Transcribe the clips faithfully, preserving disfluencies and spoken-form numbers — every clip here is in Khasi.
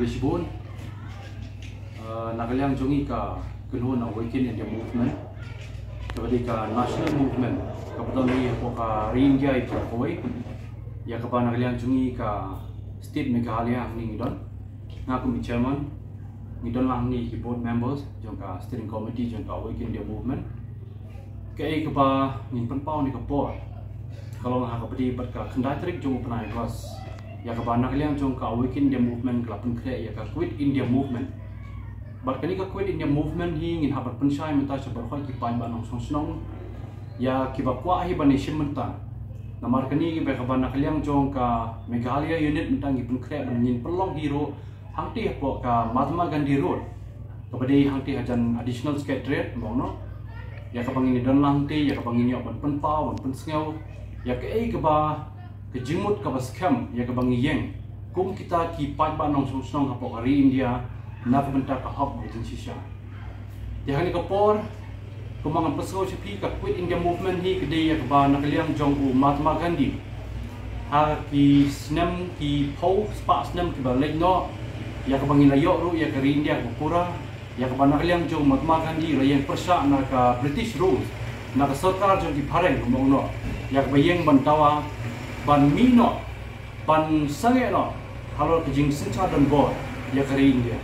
Shibun, uh, na ka liang jong ngi ka kynhun Awaken India Movement, kaba dei ka national movement kaba don hi hapoh ka ri India i baroh kawei. Ïa kaba na ka liang jong ngi ka state Meghalaya hangne ngi don, nga kum i chairman, ngi don lang hangne ki board members jong ka steering committee jong ka Awaken India Movement. Kaei kaba ngin pynpaw ne ka por ka long ha kaba dei bad ka khyndai tarik jong u bnai August, ïa kaba na ka liang jong ka Awaken India Movement ka la pynkhreh ïa ka Quit India Movement. Bad kane ka Quit India Movement hi ngin hap ban pynshai mynta sha baroh ki paidbah nongshong shnong, ïa kiba kwah hi ban ïashim bynta. Namar kane kaba na ka liang jong ka Meghalaya unit mynta ngi pynkhreh ban ngin pynlong hi ruh hangtei hapoh ka Mahatma Gandhi Road, kaba dei hangtei hajan Additional Secretariat, mong no. Ïa kaba ngin don lang hangtei, ïa kaba ngin ïoh ban pynpaw, ban pynsngew ïa kaei kaba ka jingmut kaba skhem ïa kaba ngi ïeng kum kita ki paidbah nongshong shnong hapoh ka ri India, na ka bynta ka hok bad ka jingshisha. Te ha kane ka por, kumba ngan pynsngew sha phi, ka Quit India Movement hi ka dei ïa kaba na ka liang jong u Mahatma Gandhi. Ha ki snem, ki phew spah snem kiba leit noh, ïa kaba ngi la ïoh ruh ïa ka ri India kaba pura, ïa kaba na ka liang jong u Mahatma Gandhi la ïeng pyrshah na ka British rule, na ka sorkar jong ki phareng, kumba ong no, ïa kaba ïeng ban dawa ban mih noh, ban sangeh noh halor ka jingsynshar donbor ïa ka ri India.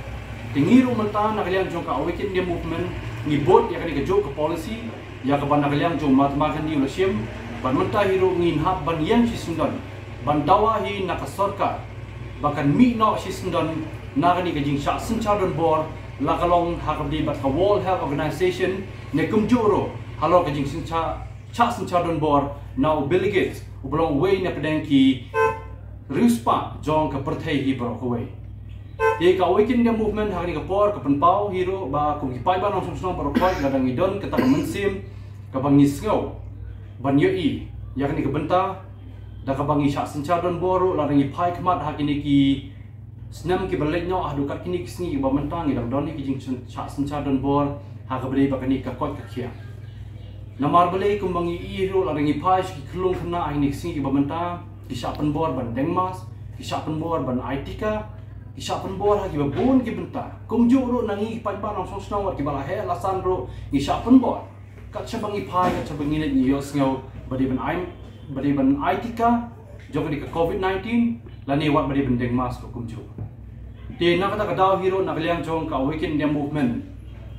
Te ngi ruh mynta na ka liang jong ka Awaken India Movement ngi bud ïa kane kajuh ka policy, ïa kaba na ka liang jong u Mahatma Gandhi u la shim, bad mynta hi ruh ngin hap ban ïeng shisyndon ban dawa hi na ka sorkar ba kan mih noh shisyndon na kane ka jingshah synshar donbor, la ka long ha kaba dei bad ka World Health Organization ne kumjuh ruh halor ka jingsynshar, shah synshar donbor na u Bill Gates, uba long uwei na pdeng ki riewspah jong ka pyrthei hi baroh kawei. Te ka Awaken India Movement ha kane ka por ka pynpaw hi ruh ba kum ki paidbah nongshong shnong baroh kawei, lada ngi don kata ka mynsiem kaba ngi sngew ban ïohi ïa kane ka bynta, da kaba ngi shah synshar donbor ruh, lada ngi phai khmat ha kine ki snem kiba leit noh haduh kat kine ki sngi kiba mynta, ngi dang don hi ki jingshah synshar donbor ha kaba dei bad kane ka koit ka khiah. Namar balei, kumba ngi ïohi ruh, lada ngi phai sha ki khyllung khynnah ha kine ki sngi kiba mynta, ki shah pynbor ban deng mask, ki shah pynbor ban ai tika, ki shah pynbor ha kiba bun ki bynta. Kumjuh ruh na ngi ki paidbah nongshong shnong wat kiba la heh la san ruh ngi shah pynbor. Kat shaba ngi phai, kat shaba ngi leit, ngi ïohsngew ba dei ban ai, ba dei ban ai tika jong kane ka Covid nineteen, lane wat ba dei ban deng mask ruh kumjuh. Te na kata ka daw hi ruh na ka liang jong ka Awaken India Movement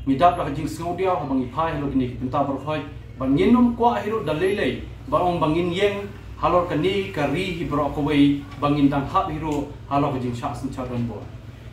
ngi dap da ka jingsngewdiaw haba ngi phai halor kine ki bynta baroh kawei, ba ngin ym kwah hi ruh da lei lei ban ong ba ngin ïeng halor kane ka ri hi baroh kawei, ba ngin dang hap hi ruh halor ka jingshah synshar donbor.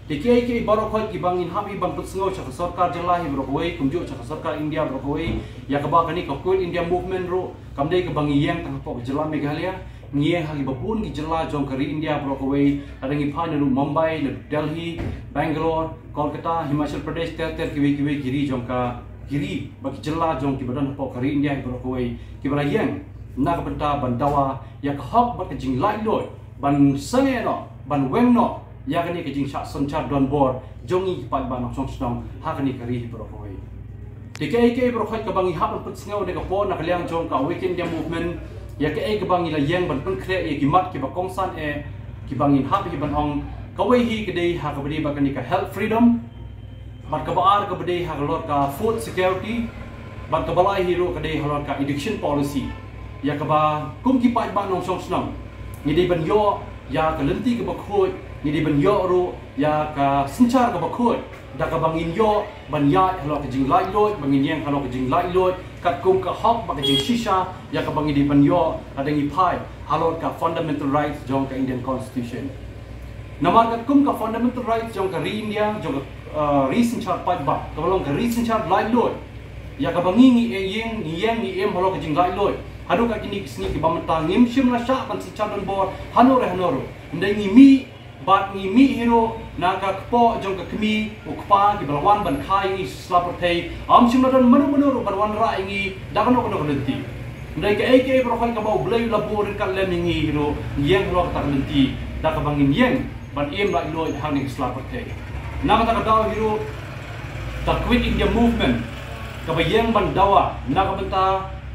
Te kiei kiei baroh kawei kiba ngin hap hi ban pynsngew sha ka sorkar jylla hi baroh kawei, kumjuh sha ka sorkar India baroh kawei, ïa kaba kane ka Quit India Movement ruh kam dei kaba ngi ïeng tang hapoh ka jylla Meghalaya, ngi ïeng ha kiba bun ki jylla jong ka ri India baroh kawei, lada ngi phai naduh Mumbai, naduh Delhi, Bangalore, Kolkata, Himachal Pradesh, ter ter kiwei kiwei ki ri jong ka, ki ri bad ki jylla jong kiba don hapoh ka ri India hi baroh kawei, kiba la ïeng na ka bynta ban dawa ïa ka hok bad ka jinglaitluid, ban sangeh noh, ban weng noh ïa kane ka jingshah synshar donbor jong ngi ki paidbah nongshong shnong ha kane ka ri hi baroh kawei. Te kiei kiei baroh kawei kaba ngi hap ban pynsngew ha kane ka por na ka liang jong ka Awaken India Movement, ïa kaei kaba ngi la ïeng ban pynkhreh, ïa ki mat kiba kongsan eh kiba ngin hap hi ban ong. Kawei hi ka dei ha kaba dei bad kane ka health freedom, bad kaba ar kaba dei halor ka food security, bad kaba lai hi ruh ka dei halor ka education policy, ïa kaba kum ki paidbah nongshong shnong ngi dei ban ïoh ïa ka lynti kaba khuid, ngi dei ban ïoh ruh ïa ka synshar kaba khuid, da kaba ngin ïoh ban ïaid halor ka jinglaitluid, ba ngin ïeng halor ka jinglaitluid katkum ka hok bad ka jingshisha, ïa kaba ngi dei ban ïoh lada ngi phai halor ka fundamental rights jong ka Indian Constitution. Namar katkum ka fundamental rights jong ka ri India, jong ka, uh, ri synshar paidbah, kaba long ka ri synshar laitluid, ïa kaba ngi, ngi ïeng, ngi ïeng, ngi im halor ka jinglaitluid haduh kat kine ki sngi kiba mynta, ngim shym la shah ban synshar donbor hano re hano ruh. Hynrei ngi mih, bad ngi mih hi ruh na ka kpoh jong ka kmie u kpa kiba la wan ban kha ïa ngi sha sla pyrthei. Ym shym la don mano mano ruh ban wanrah ïa ngi da kano kano ka lynti. Hynrei kaei kaei baroh kawei kaba U Blei u la buh ryngkat lem ïa ngi hi ruh, ngi ïeng halor kata ka lynti da kaba ngin ïeng ban im laitluid ha kane ka sla pyrthei. Na kata ka daw hi ruh ka Quit India Movement kaba ïeng ban dawa na ka bynta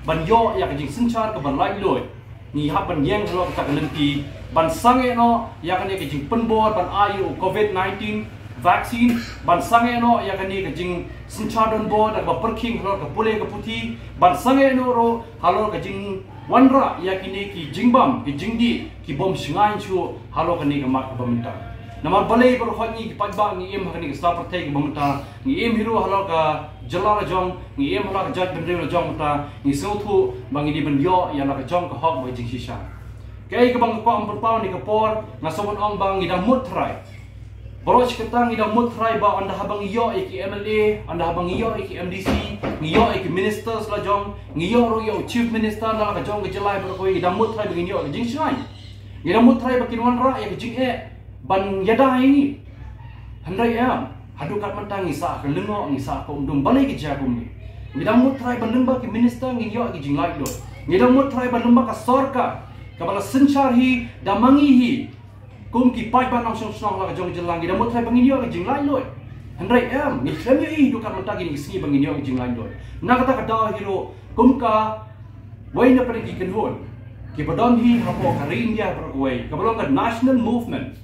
ban ïoh ïa ka jingsynshar kaba laitluid. Ngi hap ban ïeng halor kata ka lynti ban sangeh noh ïa kane ka jingpynbor ban ai ïa u covid nineteen vaccine, ban sangeh noh ïa kane ka jingsynshar donbor da kaba pyrkhing halor ka pule ka puthi, ban sangeh noh ruh halor ka jingwanrah ïa kine ki jingbam ki jingdih ki bym shngaiñ shuh halor kane ka mat kaba mynta. Namar balei baroh ngi ki paidbah ngi im ha kane ka sla pyrthei kaba mynta, ngi im hi ruh halor ka jylla la jong, ngi im halor ka jaitbynriew la jong mynta, ngi sngewthuh ba ngi dei ban ïoh ïa la ka jong ka hok bad ka jingshisha. Kaei kaba nga kwah ban pynpaw ha kane ka por, nga sngewbha ban ong ba ngi dang mut tharai. Baroh shi katta ngi dang mut tharai ba ynda haba ngi ïoh ïa ki M L A, ynda haba ngi ïoh ïa ki M D C, ngi ïoh ïa ki ministers la jong, ngi ïoh ruh ïa u chief minister na la ka jong ka jylla baroh kawei, ngi dang mut tharai ba ngin ïoh ïa ka jingshngaiñ. Ngi dang mut tharai ba kin wanrah ïa ka jingeh ban ïada ïa ngi. Hynrei em, haduh katne mynta ngi sah ha ka lyngngoh, ngi sah ha ka umdum, balei ka jia kumne? Ngi dang mut tharai ba lyngba ki minister ngin ïoh ïa ka jinglaitluid. Ngi dang mut tharai ba lyngba ka sorkar kaba la synshar hi da ma ngi hi, kum ki paidbah nongshong shnong la ka jong ka jylla, ngi dang mut tharai ba ngin ïoh ïa ka jinglaitluid. Hynrei em, ngi khlem ïohi haduh katne mynta kine ki sngi ba ngin ïoh ïa ka jinglaitluid. Na kata ka daw hi ruh, kum kawei na pdeng ki kynhun kiba don hi hapoh ka ri India baroh kawei, kaba long ka national movement,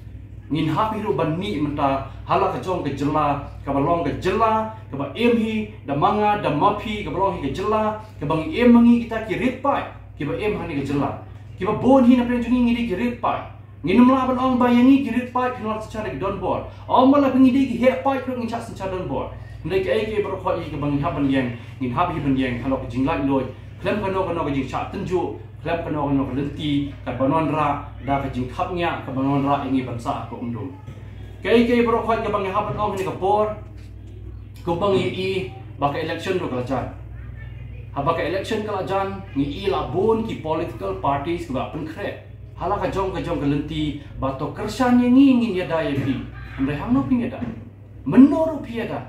ngin hap hi ruh ban mih mynta ha la ka jong ka jylla, kaba long ka jylla kaba im hi da ma nga da ma phi, kaba long hi ka jylla kaba ngi im ma ngi kita ki rit paid kiba im ha kane ka jylla. Kiba bun hi na pdeng jong ngi ngi dei ki rit paid. Ngim lah ban ong ba ïa ngi ki rit paid phin wan synshar ïa ki donbor. Ym ba la ba ngi dei ki heh paid ruh ngin shah synshar donbor. Hynrei kaei kaei baroh hi kaba ngi hap ban ïeng, ngin hap hi ban ïeng halor ka jinglaitluid, khlem kano kano ka jingshah tynjuh, khlem kano kano ka lynti kaba wanrah da ka jingkhapngiah, kaba wanrah ïa ngi ban sah ha ka umdum. Kaei kaei baroh hi kaba ngi hap ban ong ha kane ka por, kumba ngi ïohi ba ka election ruh ka la jan. Haba ka election ka la jan, ngi ïohi la bun ki political parties kiba pynkhreh ha la ka jong ka jong ka lynti ba to kyrshan ïa ngi ngin ïada ïa phi. Hynrei hangno phin ïada? Mynno ruh phi ïada?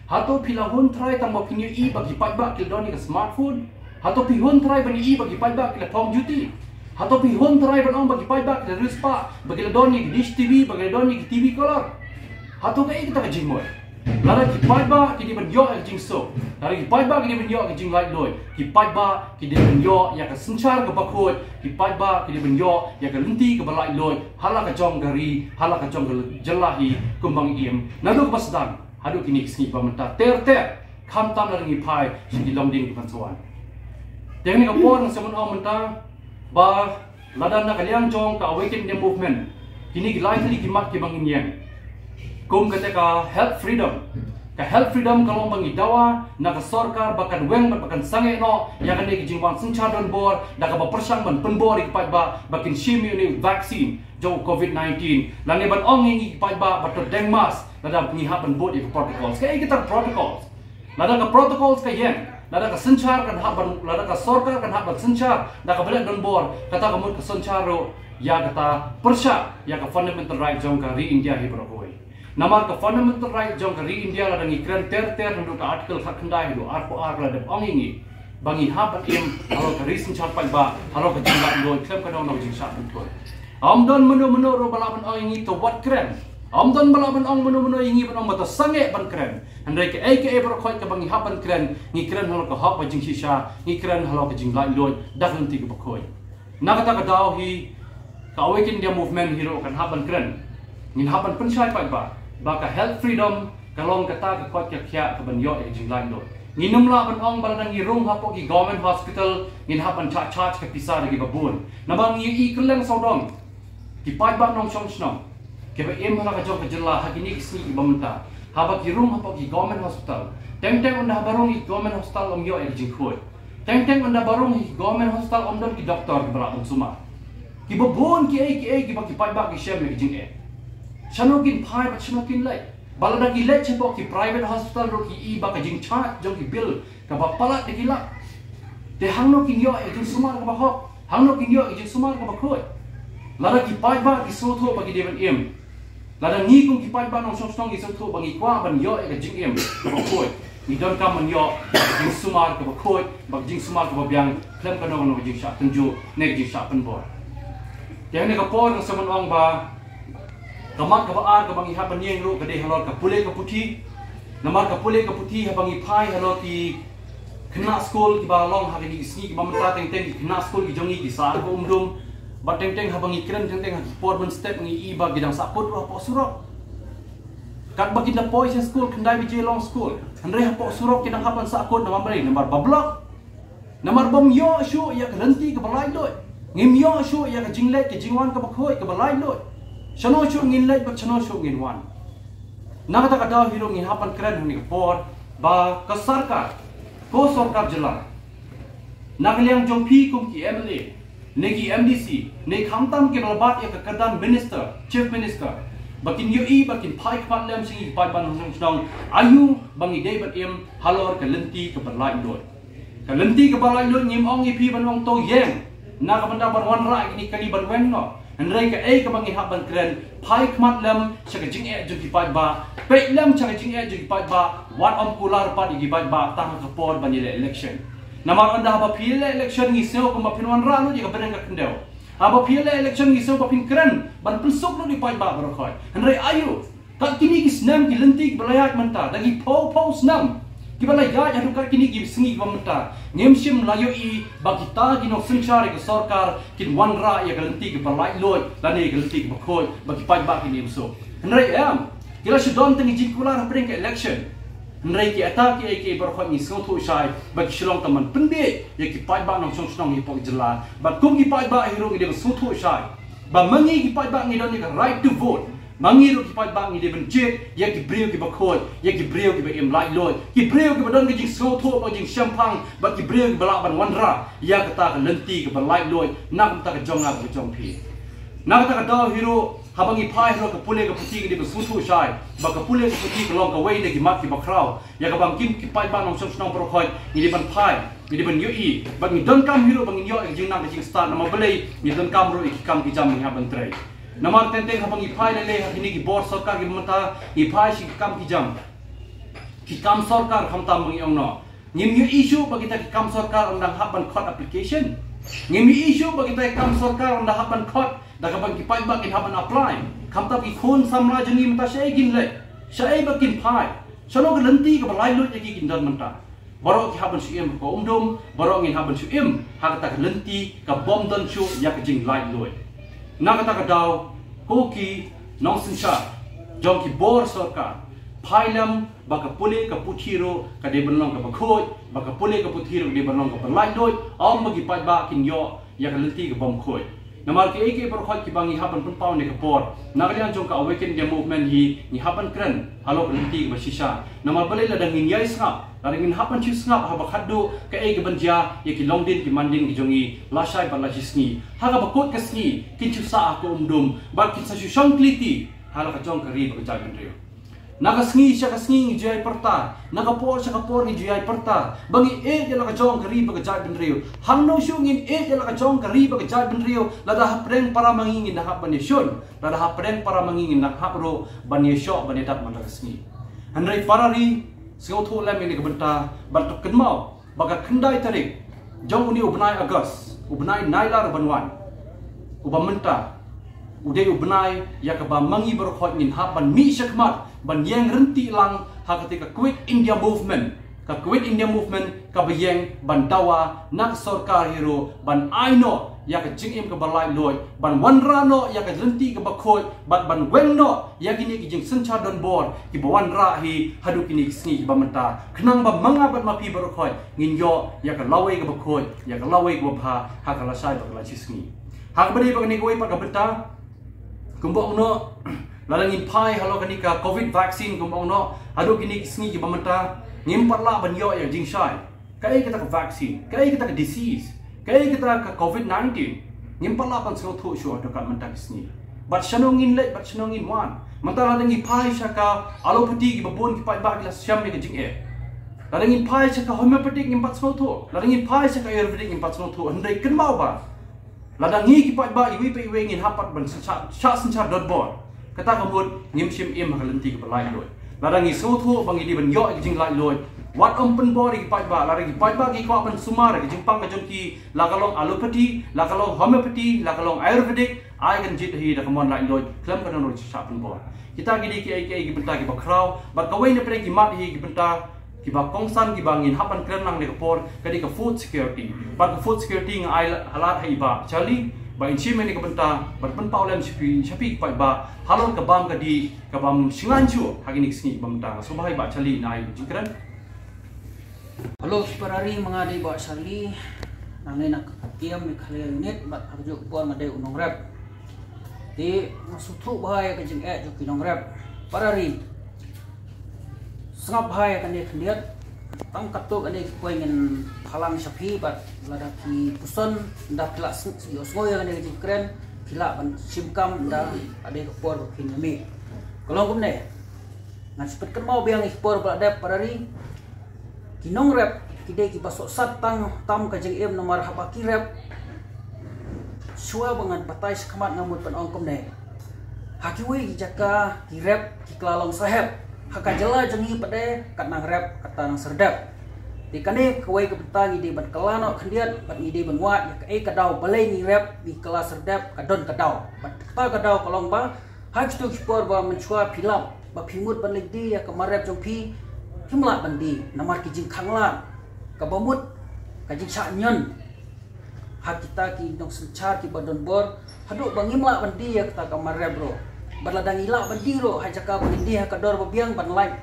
Hato phi la hun tharai tang ba phin ïohi ba ki paidbah ki la don ïa ka smartphone? Hato phi hun tharai ban ïohi ba ki paidbah ki la phong juti? Hato phi hun tharai ban ong ba ki paidbah ki la riewspah, ba ki la don ïa ki dish T V, ba ki la don ïa ki T V color? Hato kaei kata ka jingmut? Lada ki paidbah ki dei ban ïoh ïa ka jingsuk, lada ki paidbah ki dei ban ïoh ïa ka jinglaitluid, ki paidbah ki dei ban ïoh ïa ka synshar kaba khuid, ki paidbah ki dei ban ïoh ïa ka lynti kaba laitluid ha la ka jong ka ri, ha la ka jong ka jylla hi, kumba ngi im naduh kaba sdang haduh kine ki sngi ba mynta ter ter, khamtam lada ngi phai sha ki longdien ki ban sa wan. Te ha kane ka por nga sngewbha ban ong mynta ba lada na ka liang jong ka Awaken India Movement, kine ki lai tylli ki mat kiba ngin ïeng, kum kata ka health freedom. Ka health freedom ka long ba ngi dawa na ka sorkar ba kan weng bad ba kan sangeh noh ïa kane ka jingwan synshar donbor da kaba pyrshang ban pynbor ïa ki paidbah ba kin shim ïa une u vaccine jong u covid nineteen, lane ban ong ïa ngi ki paidbah ba to deng mask lada ngi hap ban bud ïa ka protocols. Kaei kata ka protocols? Lada ka protocols ka ïeng, lada ka synshar kan hap ban, lada ka sorkar kan hap ban synshar da kaba leh donbor, kata ka mut ka synshar ruh ïa kata, pyrshah ïa ka fundamental right jong ka ri India hi baroh kawei. Namar ka fundamental right jong ka ri India, lada ngi kren ter ter naduh ka article khatkhyndai haduh arphew ar, ka la dep ong ïa ngi ba ngi hap ban im halor ka ri synshar paidbah, halor ka jinglaitluid, khlem kano kano ka jingshah pynthut. Ym don mano mano ruh ba lah ban ong ïa ngi to wat kren. Ym don ba lah ban ong mano mano ïa ngi ban ong ba to sangeh ban kren. Hynrei kaei kaei baroh kawei kaba ngi hap ban kren, ngi kren halor ka hok bad jingshisha, ngi kren halor ka jinglaitluid da ka lynti kaba khuid. Na kata ka daw hi, ka Awaken India Movement hi ruh kan hap ban kren. Ngin hap ban pynshai paidbah ba ka health freedom ka long kata ka koit ka khiah kaban ïoh ïa ka jinglaitluid. Ngin ym lah ban ong ba lada ngi rung hapoh ki government hospital ngin hap ban shah charge ka pisa da kiba bun. Namar ngi ïohi kylleng sawdong ki paidbah nongshong shnong kiba im ha la ka jong ka jylla ha kine ki sngi kiba mynta, haba ki rung hapoh ki government hospital, teng teng ynda haba rung ïa ki government hospital ym ïoh ïa ka jingkhuid. Teng teng ynda ba rung ïa ki government hospital ym don ki doktor kiba lah ban sumar. Kiba bun kiei kiei kiba ki paidbah ki shem ïa ka jingeh. Shano kin phai bad shano kin leit? Ba lada ki leit shapoh ki private hospital ruh ki ïohi ba ka jingcharge jong ki bill kaba palat da ki lak. Te hangno kin ïoh ïa ka jingsumar kaba hok? Hangno kin ïoh ïa ka jingsumar kaba khuid? Lada ki paidbah ki sngewthuh ba ki dei ban im, lada ngi kum ki paidbah nongshong shnong ngi sngewthuh ba ngi kwah ban ïoh ïa ka jingim kaba khuid, ngi donkam ban ïoh ïa ka jingsumar kaba khuid, bad ka jingsumar kaba biang, khlem kano kano ka jingshah tynjuh ne ka jingshah pynbor. Te ha kane ka por nga sngewbha ban ong ba ka mat kaba ar kaba ngi hap ban ïeng ruh ka dei halor ka pule ka puthi. Namar ka pule ka puthi, haba ngi phai halor ki khynnah skul kiba long ha kine ki sngi kiba mynta, teng teng ki khynnah skul ki jong ngi ki sah ha ka umdum. Bad teng teng haba ngi kren teng teng ha ki por mynstep ngi i ba ki dang sahkut ruh hapoh surok. Katba kin da poi sha skul, khyndai baje long skul, hynrei hapoh surok ki dang hap ban sahkut. Namar balei? Namar ba block. Namar bym ïoh shuh ïa ka lynti kaba laitluid. Ngim ïoh shuh ïa ka jingleit ka jingwan kaba khuid kaba laitluid. Shano shuh ngin leit bad shano shuh ngin wan. Na kata ka daw hi ruh ngi hap ban kren ha kane ka por ba ka sorkar, ko sorkar jylla, na ka liang jong phi kum ki M L A, ne ki M D C, ne khamtam kiba la bat ïa ka kyrdan minister, chief minister, ba kin ïohi, ba kin phai khmat lem sha ngi ki paidbah nongshong shnong, aïu ba ngi dei ban im halor ka lynti kaba laitluid. Ka lynti kaba laitluid ngim ong ïa phi ban ong to ïeng na ka bynta ban wanrah ïa kine ki kali ban weng noh. Hynrei kaei kaba ngi hap ban kren, phai khmat lem sha ka jingeh jong ki paidbah, peit lem sha ka jingeh jong ki paidbah, wat ym kular pat ïa ki paidbah tang ha ka por ban ïaleh election. Namar ynda haba phi ïaleh election ngi sngew kumba phin wanrah lut ïa ka bneng ka khyndew. Haba phi ïaleh election ngi sngew ba phin kren ban pynsuk lut ïa ki paidbah baroh khoit. Hynrei aïu, kat kine ki snem ki lynti kiba la ïaid mynta, da ki phew phew snem kiba la ïaid haduh kat kine ki sngi kiba mynta, ngim shym la ïohi ba kita ki nongsynshar ïa ka sorkar kin wanrah ïa ka lynti kaba laitluid lane ka lynti kaba khuid ba ki paidbah kin im suk. Hynrei em, ki la shu don tang ki jingkular hapdeng ka election. Hynrei kita kiei kiei baroh khoit ngi sngewthuh shai ba ki shu long tang ban pynbieit ïa ki paidbah nongshong shnong hapoh ka jylla. Bad kum ki paidbah hi ruh ngi dei ban sngewthuh shai ba ma ngi ki paidbah ngi don ïa ka right to vote. Ma ngi ruh ki paidbah ngi dei ban jied ïa ki briew kiba khuid, ïa ki briew kiba im laitluid, ki briew kiba don ka jingsngewthuh bad jingshemphang, bad ki briew kiba lah ban wanrah ïa kata ka lynti kaba laitluid na ka bynta ka jong nga bad ka jong phi. Na kata ka daw hi ruh, haba ngi phai halor ka pule ka puthi ngi dei ban sngewthuh shai ba ka pule ka puthi ka long kawei na ki mat kiba khraw ïa kaba ma ngi ki paidbah nongshong shnong baroh khoit ngi dei ban phai, ngi dei ban ïohi, bad ngi donkam hi ruh ba ngin ïoh ïa ka jingnang ka jingstad. Namar balei? Ngi donkam ruh ïa ki kam ki jam ba ngi hap ban trei. Namar teng teng haba ngi phai lei lei ha kine ki bor sorkar kiba mynta, ngi phai sha ki kam ki jam, ki kam sorkar khamtam ba ngi ong noh, ngim ïohi shuh ba kita ki kam sorkar ynda hap ban khot application. Ngim ïohi shuh ba kita ki kam sorkar ynda hap ban khot da kaba ki paidbah kin hap ban apply. Khamtam ki khun samla jong ngi mynta shaei kin leit, shaei ba kin phai, shano ka lynti kaba laitluid ïa ki kin don mynta. Baroh ki hap ban shu im ha ka umdum, baroh ngin hap ban shu im ha kata ka lynti ka bym don shuh ïa ka jinglaitluid. Na kata ka daw, ko ki nongsynshar jong ki bor sorkar, phai lem ba ka pule ka puthi ruh ka dei ban long kaba khuid, ba ka pule ka puthi ruh ka dei ban long kaba laitluid, ym ba ki paidbah kin ïoh ïa ka lynti ka bym khuid. Namar kiei kiei baroh khoit kiba ngi hap ban pynpaw ha kane ka por, na ka liang jong ka Awaken India Movement hi ngi hap ban kren halor ka lynti kaba shisha. Namar balei? Lada ngin ïai sngap, lada ngin hap ban shu sngap haba khatduh kaei kaban jia ïa ki longdien ki mandien ki jong ngi lashai bad lashisngi, ha kaba kut ka sngi kin shu sah ha ka umdum bad kin sa shu shong kylli ha la ka jong ka ri bad ka jaitbynriew. Na ka sngi sha ka sngi ngi ju ïai pyrta, na ka por sha ka por ngi ju ïai pyrta ba ngi ïeit ïa la ka jong ka ri bad ka jaitbynriew. Hangno shuh ngin ïeit ïa la ka jong ka ri bad ka jaitbynriew lada hapdeng para ma ngi ngin nang hap ban ïashun, lada hapdeng para ma ngi ngin nang hap ruh ban ïashoh ban ïadap man la ka sngi? Hynrei para ri, sngewthuh lem ïa kane ka bynta bad to kynmaw ba ka khyndai tarik jong une u bnai August, u bnai Nailar uban wan, uba mynta, u dei u bnai ïa kaba ma ngi baroh khoit ngin hap ban mih shakhmat ban ïeng ryntih lang ha kata ka Quit India Movement. Ka Quit India Movement kaba ïeng ban dawa na ka sorkar hi ruh ban ai noh ïa ka jingim kaba laitluid, ban wanrah noh ïa ka lynti kaba khuid, bad ban weng noh ïa kine ki jingsynshar donbor kiba wanrah hi haduh kine ki sngi kiba mynta, khnang ba ma nga bad ma phi baroh khoit ngin ïoh ïa ka lawei kaba khuid, ïa ka lawei kaba bha ha ka lashai bad ka lashisngi. Ha kaba dei bad kane kawei pat ka bynta, kumba ong noh, lada ngin phai halor kane ka covid vaccine, kumba ong noh, haduh kine ki sngi kiba mynta ngim pat lah ban ïoh ïa ka jingshai. Kaei kata ka vaccine, kaei kata ka disease, kaei kata ka covid nineteen, ngim pat lah ban sngewthuh shuh haduh ka mynta ka sngi. Bad shano ngin leit, bad shano ngin wan? Mynta lada ngi phai sha ka allopathy, kiba bun ki paidbah ki la shem ïa ka jingeh. Lada ngin phai sha ka homeopathic ngim pat sngewthuh, lada ngin phai sha ka ayurvedic ngim pat sngewthuh. Hynrei kynmaw ba lada ngi ki paidbah iwei pa iwei ngin hap pat ban shah, shah synshar donbor, kata ka mut ngim shym im ha ka lynti kaba laitluid. Lada ngi sngewthuh ba ngi dei ban ïoh ïa ka jinglaitluid, wat ym pynbor ïa ki paidbah. Lada ki paidbah ki kwah ban sumar ïa ka jingpang ka jong ki, la ka long allopathy, la ka long homeopathy, la ka long ayurvedic, ai kan jied hi da ka mon laitluid, khlem ka don ruh shah pynbor. Kita ki dei kiei kiei ki bynta kiba khraw, bad kawei na pdeng ki mat hi ki bynta Kiba kongsan kiba ngin hap ban kren lang ne ka por ka dei ka food security. Bad ka food security nga ai halad ha i Bah Charlie ba in shim ïa kane ka bynta ban pynpaw lem sha phi, sha phi ki paidbah halor ka bam ka dih ka bam shngain shuh ha kine ki sngi ba mynta. Sngewbha i Bah Charlie in ai jingkren. Hello ki para ri, ma nga dei Bah Charlie. Nangne na ka K M Meghalaya Unit bad ha kajuh ka por nga dei u nongrep. Te nga sngewthuh bha ïa ka jingeh jong ki nongrep. Para ri, sngap bha ïa kane khyndiat. Tang katto katne ki point ngin phalang sha phi bad lada phi puson, ynda phi lah sng-, ïohsngew ïa kane ka jingkren, phi lah ban shim kam ynda ka dei ka por ba phin ïa mih. Ka long kumne. Ngan sa pynkynmaw biang ïa ki por ba la dep, para ri. Ki nongrep ki dei kiba sohsat tang tam ka jingim namar haba ki rep, shuwa ba ngan batai shakhmat nga mut ban ong kumne. Ha kiwei ki jaka ki rep ki kylla long sahep. Ha ka jylla jong ngi pat de kat nang rep kata nang serdep. Te kane kawei ka bynta ngi dei ban kylla noh khyndiat bad ngi dei ban wad ïa kaei ka daw, balei ngi rep ngi kylla serdep, ka don ka daw. Bad kata ka daw ka long ba ha kito ki por ba mynshuwa phi lap ba phi mut ban leit die ïa ka mar rep jong phi, phim lah ban die namar ki jingkhang lad, kaba mut ka jingshah ñion ha kita ki nongsynshar kiba don bor, haduh ba ngim lah ban die ïa kata ka mar rep ruh. Bad lada ngi lah ban die ruh, ha jaka ba ngin die ha ka dor ba biang ban lait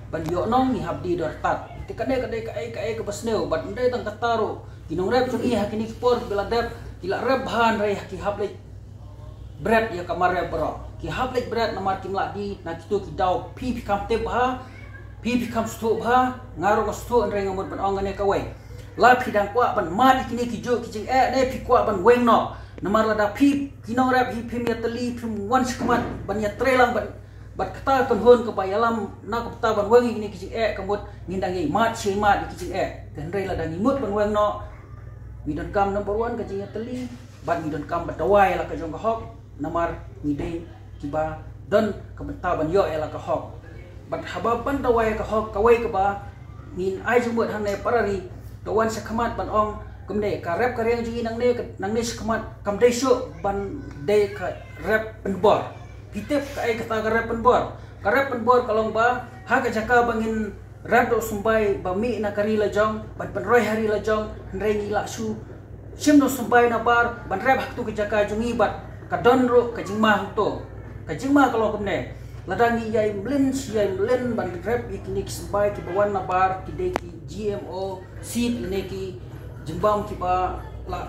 ban ïoh nong, ngi hap die dor tad. Te kane ka dei kaei kaei kaba sniew. Bad ym dei tang kata ruh, ki nongrep jong ngi ha kine ki por ba la dep ki la rep bha, hynrei ki hap leit bret ïa ka mar rep baroh. Ki hap leit bret namar kim lah die na kito ki daw. Phi phi kham tip bha, phi phi kham sngewthuh bha, nga ruh nga sngewthuh, hynrei nga mut ban ong kane kawei. La phi dang kwah ban mad ïa kine ki juh ki jingeh ne phi kwah ban weng noh? Namar lada phi ki nongrep hi phim ïatylli, phim wan shakhmat ban ïatreilang bad, bad kata ka kynhun kaba ïalam na ka bynta ban weng ïa kine ki jingeh, ka mut ngin dang ïai mad shi mad ïa ki jingeh. Te hynrei lada ngi mut ban weng noh, ngi donkam number one ka jingïatylli. Bad ngi donkam ban dawa ïa la ka jong ka hok, namar ngi dei kiba don ka bynta ban ïoh ïa la ka hok. Bad haba ban dawa ïa ka hok, kawei kaba ngin ai jingmut hangne para ri, to wan shakhmat ban ong kumne, ka rep ka riang jong ngi nangne, nangne shakhmat kam dei shuh ban dei ka rep pynbor. Phi tip kaei kata ka rep pynbor? Ka rep pynbor ka long ba ha ka jaka ba ngin rep da u symbai ba mih na ka ri la jong, ban pynroi ha ri la jong, hynrei ngi lah shu shim da u symbai na bar ban rep ha katu ka jaka jong ngi bad ka don ruh ka jingma hangto. Ka jingma ka long kumne. Lada ngi ïai mlien shi ïai mlien ban rep ïa kine ki symbai kiba wan na bar, ki dei ki G M O seed lane ki jingbam kiba la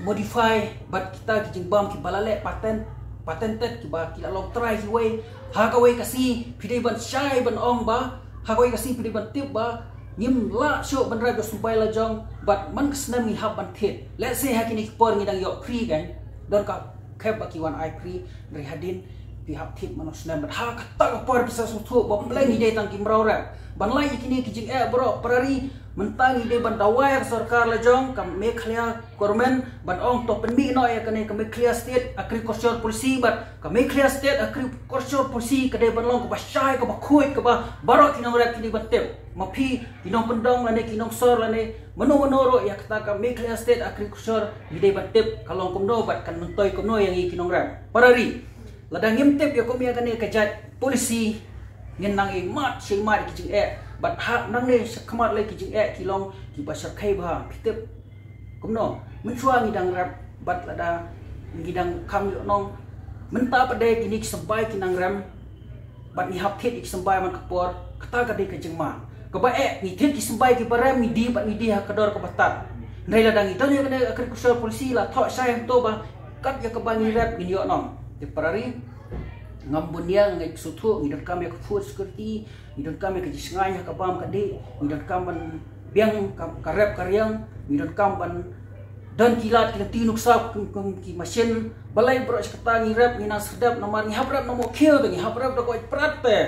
modify, bad kita ki jingbam kiba la leh patent, patented, kiba ki la long trai kiwei. Ha kawei ka sngi phi dei ban shai ban ong ba, ha kawei ka sngi phi dei ban tip ba ngim lah shuh ban rep da u symbai la jong, bad man ka snem ngi hap ban thied. Let's say ha kine ki por ngi dang ïoh free kan, don ka khep ba ki wan ai free, hynrei hadien phi hap thied man u snem. Bad ha kata ka por phi sa sngewthuh ba pleng ngi dei tang ki mraw rep. Ban lait ïa kine ki jingeh baroh para ri, mynta ngi dei ban dawa ïa ka sorkar la jong, ka Meghalaya government, ban ong to pynmih noh ïa kane ka Meghalaya State Agriculture Policy. Bad ka Meghalaya State Agriculture Policy ka dei ban long kaba shai, kaba khuid, kaba baroh ki nongrep ki dei ban tip. Ma phi ki nongpyndong lane ki nongsor lane mano mano ruh, ïa kata ka Meghalaya State Agriculture ngi dei ban tip ka long kumno bad kan myntoi kumno ïa ngi ki nongrep. Para ri, lada ngim tip ïa kum ïa kane ka jait policy, ngin nang ïai mad shi mad ïa ki jingeh. Bad ha nangne shakhmat lei ki jingeh ki long kiba shyrkhei bha. Phi tip kumno? Mynshuwa ngi dang rep bad lada ngi dang kham ïoh nong. Mynta pat de kine ki symbai ki nang rem bad ngi hap thied ïa ki symbai man ka por. Kata ka dei ka jingma. Kaba eh, ngi thied ki symbai kiba rem, ngi die bad ngi die ha ka dor kaba tad. Hynrei lada ngi don ïa kane Agriculture Policy, la thoh shai hangto ba kat ïa kaba ngi rep ngin ïoh nong. Te para ri, ngam bun ïa, nga sngewthuh ngi donkam ïa ka food security, ngi donkam ïa ka jingshngaiñ ha ka bam ka dih, ngi donkam ban biang ka, ka rep ka riang, ngi donkam ban don ki lad ki lynti nuksa kum, kum ki machine. Balei baroh shi katta ngi rep ngi nang serdep, namar ngi hap rep na Mawkhiew te, ngi hap rep da ka Wait Prat te.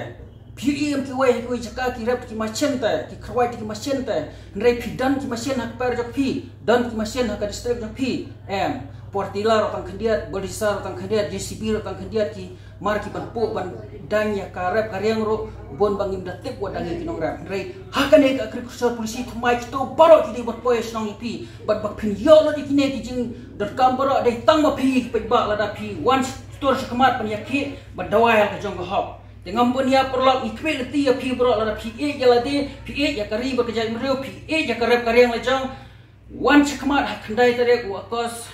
Phi ïohi em kiwei ha kiwei jaka ki rep ki machine te, ki kharwai ki machine te. Hynrei phi don ki machine ha ka kper jong phi, don ki machine ha ka district jong phi? Em, power tiller ruh tang khyndiat, bulldozer ruh tang khyndiat, J C B ruh tang khyndiat, ki mar ki ban puh ban daiñ ïa ka rep ka riang ruh bun ba ngim da tip wat dang ïa ki nongrep. Hynrei ha kane ka Agriculture Policy thymmai kito baroh ki dei ban poi shnong ïa phi. Bad ba phin ïoh lut ïa kine ki jingdonkam baroh dei tang ma phi paidbah lada phi wan sha tur sha khmat ban ïakhih ban dawa ïa ka jong ka hok. Te ngam bun ïa paralok, ngi khmih lynti ïa phi baroh, lada phi ïeit ïa lade, phi ïeit ïa ka ri bad ka jaitbynriew, phi ïeit ïa ka rep ka riang la jong, wan shakhmat ha khyndai tarik u Agust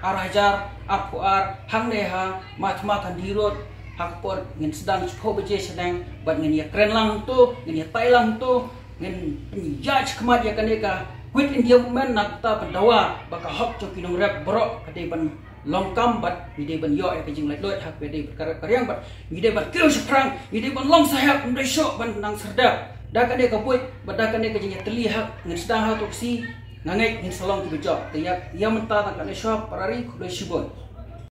ar hajar arphew ar, hangne ha Mahatma Gandhi Road, ha ka por ngin sdang shiphew baje shaneng, bad ngin ïa kren lang hangto, ngin ïa tai lang hangto, ngin pynïaid shakhmat ïa kane ka Quit India Movement, na ka bynta ban dawa ba ka hok jong ki nongrep baroh ka dei ban long kam bad ngi dei ban ïoh ïa ka jinglaitluid ha kaba ïadei bad ka rep ka riang bad ngi dei ban kiew shaphrang, ngi dei ban long sahep, ym dei shuh ban nang syrdet. Da kane ka buit bad da kane ka jingïatylli ha ngin sdang ha tu ka sngi, nga ngeit ngin sa long kiba jop. Te ïa, ïa mynta tang katne shuwa, para ri, khublei shibun.